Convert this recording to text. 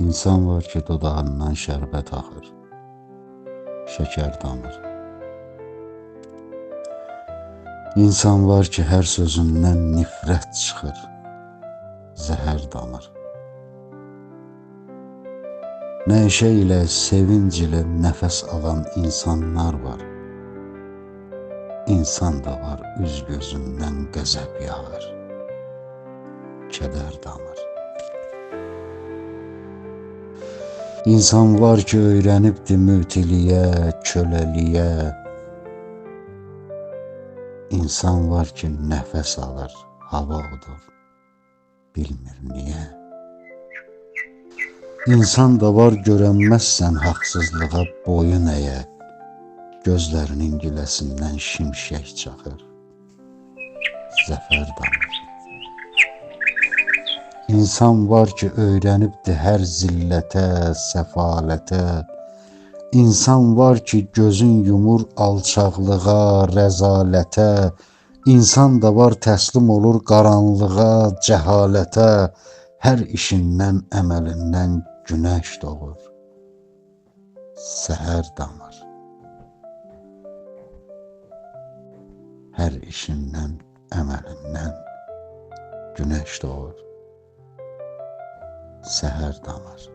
İnsan var ki, dodağından şərbət axır, şəkər damır. İnsan var ki, hər sözündən nifrət çıxır, zəhər damır. Nəşə ilə, sevinc ilə nəfəs alan insanlar var. İnsan da var, üz gözündən qəzəb yağır, kədər damır. İnsan var ki, öyrənibdir mütiliyə, köləliyə. İnsan var ki, nəfəs alır, hava odur, bilmir niyə. İnsan da var, görənməzsən haqsızlığa boyun əyə. Gözlərinin giləsindən şimşək çaxır, zəfər damır. İnsan var ki, öyrənibdir hər zillətə, səfalətə. İnsan var ki, gözün yumur alçaqlığa, rəzalətə. İnsan da var, təslim olur qaranlığa, cəhalətə. Hər işindən, əməlindən günəş doğur, səhər damır. Hər işindən, əməlindən günəş doğur, səhər damır.